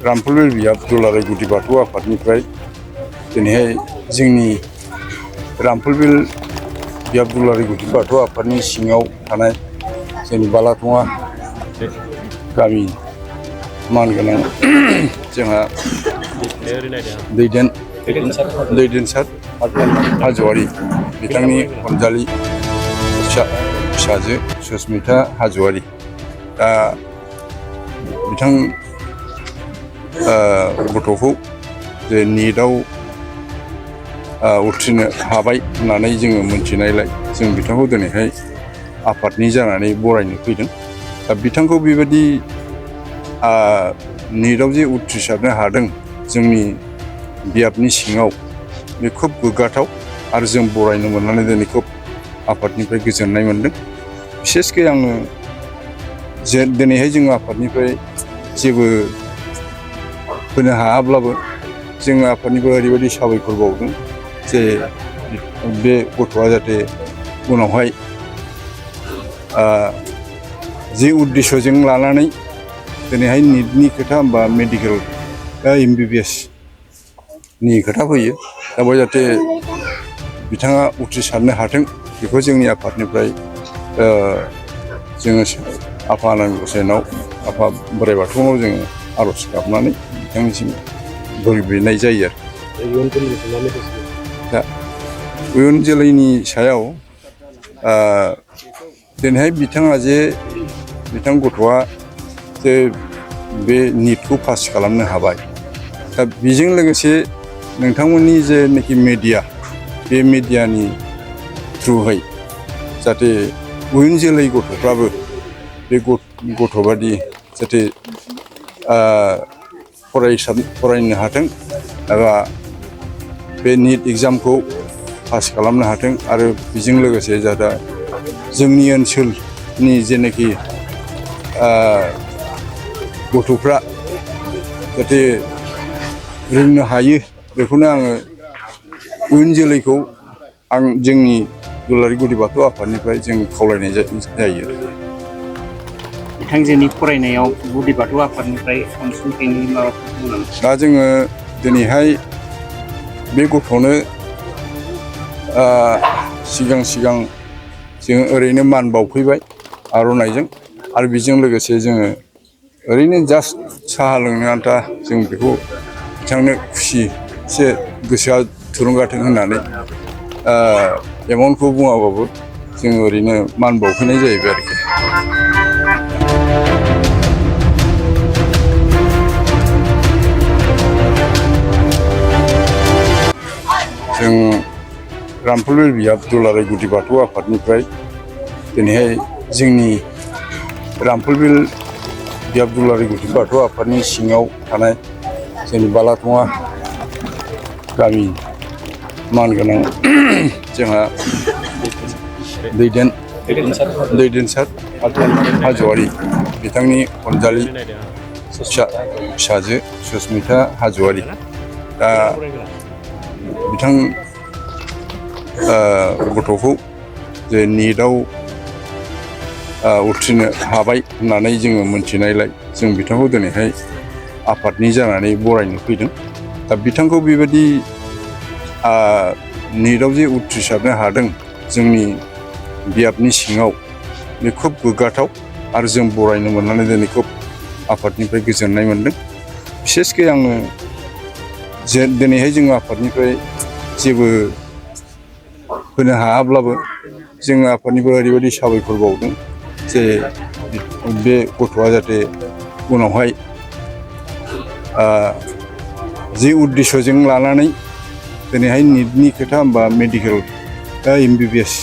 रामफलबिल बियाब दुलाराय गुदि बाथौ आफादनिफ्राय दिनैहाय जोंनि रामफलबिल बियाब दुलाराय गुदि बाथौ आफादनि सिङाव थानाय जोंनि बालाथङा गामि मानगोनां जोंहा दैदेनसार हाज'वारि बिथांनि अनजालि फिसाजो सुसमिता हाज'वारि दा बिथां गथ'खौ जे निटआव उथ्रिनो हाबाय होननानै जोङो मोनथिनायलाय जों बिथांखौ दिनैहाय आफादनि जानानै बरायनो फैदों। दा बिथांखौ बेबायदि निटआव जे उथ्रिसारनो हादों जोंनि बियाबनि सिङाव बे खोब गोग्गाथाव आरो जों बरायनो मोननानै दिनै खोब आफादनिफ्राय गोजोननाय मोनदों। बिसेसकै आङो जे दिनैहाय जोङो आफादनिफ्राय जेबो होनो हायाब्लाबो जोङो आफादनिफ्राय ओरैबायदि साबायखर बावदों जे बे गथ'आ जाहाथे उनावहाय जि उद्देश्यजों लानानै दिनैहाय निटनि खोथा होनबा मेडिकेल MBBS नि खोथा फैयो दा बेयाव जाहाथे बिथाङा उथ्रिसारनो हाथों बेखौ जोंनि आफादनिफ्राय जोङो आफा आनान गसाइनाव आफा बोराइ बाथौनाव जोङो आर'ज गाबनानै बिथांनिसिम बोर बिनाय जायो आरो दा इयुन जोलैनि सायाव दिनैहाय बिथाङा जे बिथां गथ'आ जे बे निटखौ पास खालामनो हाबाय दा बेजों लोगोसे नोंथांमोननि जेनाखि मेडिया बे मेडियानि थ्रुहै जाहाथे इयुन जोलै गथ'फ्राबो बे गथ'बादि जाहाथे फरायनो हाथों एबा बे निट एग्जामखौ पास खालामनो हाथों आरो बेजों लोगोसे जाहाथे जोंनि ओनसोलनि जेनाखि गथ'फ्रा जाहाथे रोंनो हायो बेखौनो आङो इयुन जोलैखौ आं जोंनि दुलाराय गुदि बाथौ आफादनिफ्राय जों खावलायनाय जायो। बिथांजोनि फरायनायाव गुदि बाथौ आफादनिफ्राय अनसुंथाइनि माबाफोर दं नामा? दा जोङो दिनैहाय बे गथ'नो सिगां जोङो ओरैनो मान बावफैबाय आर'नाइजों आरो बेजों लोगोसे जोङो ओरैनो जास्ट साहा लोंनो आन्था जों बेखौ बिथांनो खुसि एसे गोसोआ थुलुंगाथों होननानै एमाउन्टखौ बुङाबाबो जोङो ओरैनो मान बावफैनाय जाहैबाय आरोखि। जों रामफलबिल बियाब दुलाराय गुदि बाथौ आफादनिफ्राय दिनैहाय जोंनि रामफलबिल बियाब दुलाराय गुदि बाथौ आफादनि सिङाव थानाय जोंनि बालाथङा गामि मानगोनां जोंहा दैदेनसार हाज'वारि बिथांनि अनजालि फिसाजो सुसमिता हाज'वारि दा बिथां गथ'खौ जे निटआव उथ्रिनो हाबाय होननानै जोङो मोनथिनायलाय जों बिथांखौ दिनैहाय आफादनि जानानै बरायनो फैदों। दा बिथांखौ बेबायदि निटआव जे उथ्रिसारनो हादों जोंनि बियाबनि सिङाव बे खोब गोग्गाथाव आरो जों बरायनो मोननानै दिनै खोब आफादनिफ्राय गोजोननाय मोनदों। बिसेसकै आङो जे दिनैहाय जोङो आफादनिफ्राय जेबो होनो हायाब्लाबो जोङो आफादनिफ्राय ओरैबायदि साबायखर बावदों जे बे गथ'आ जाहाथे उनावहाय जि उद्देश्यजों लानानै दिनैहाय निटनि खोथा होनबा मेडिकेल MBBS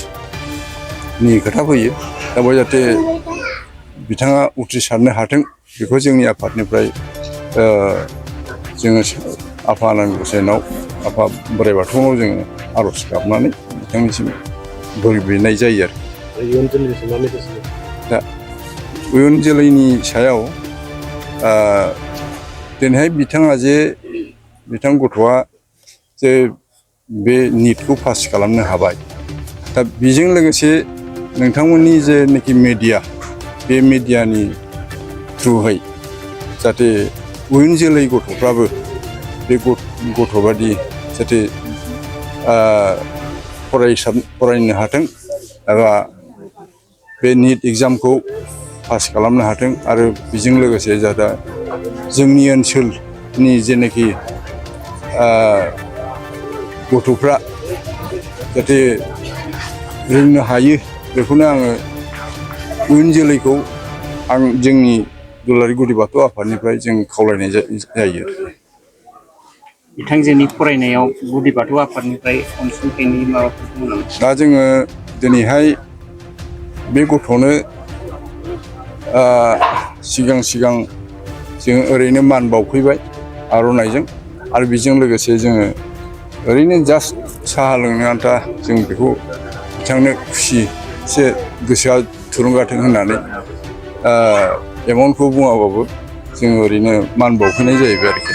नि खोथा फैयो दा बेयाव जाहाथे बिथाङा उथ्रिसारनो हाथों बेखौ जोंनि आफादनिफ्राय जोङो आफा आनान गसाइनाव आफा बोराइ बाथौनाव जोङो आर'ज गाबनानै बिथांनिसिम बोर बिनाय जायो आरो दा इयुन जोलैनि सायाव दिनैहाय बिथाङा जे बिथां गथ'आ जे बे निटखौ पास खालामनो हाबाय दा बेजों लोगोसे नोंथांमोननि जेनाखि मेडिया बे मेडियानि थ्रुहै जाहाथे उयन जोलै गथ'फ्राबो बे गथ'बादि जाहाथे फरायनो हाथों एबा बे निट एग्जामखौ पास खालामनो हाथों आरो बेजों लोगोसे जाहाथे जोंनि ओनसोलनि जेनाखि गथ'फ्रा जाहाथे रोंनो हायो बेखौनो आङो उयन जोलैखौ आं जोंनि दुलाराय गुदि बाथौ आफादनिफ्राय जों खावलायनाय जायो। बिथांजोनि फरायनायाव गुदि बाथौ आफादनिफ्राय अनसुंथाइनि माबाफोर दङ नामा? दा जोङो दिनैहाय बे गथ'नो सिगां जों ओरैनो मान बावफैबाय आर'नाइजों आरो बेजों लोगोसे जोङो ओरैनो जास्ट साहा लोंनो आन्था जों बेखौ बिथांनो खुसि एसे गोसोआ थुलुंगाथों होननानै एमाउन्टखौ बुङाबाबो जों ओरैनो मान बावफैनाय जाहैबाय आरोखि।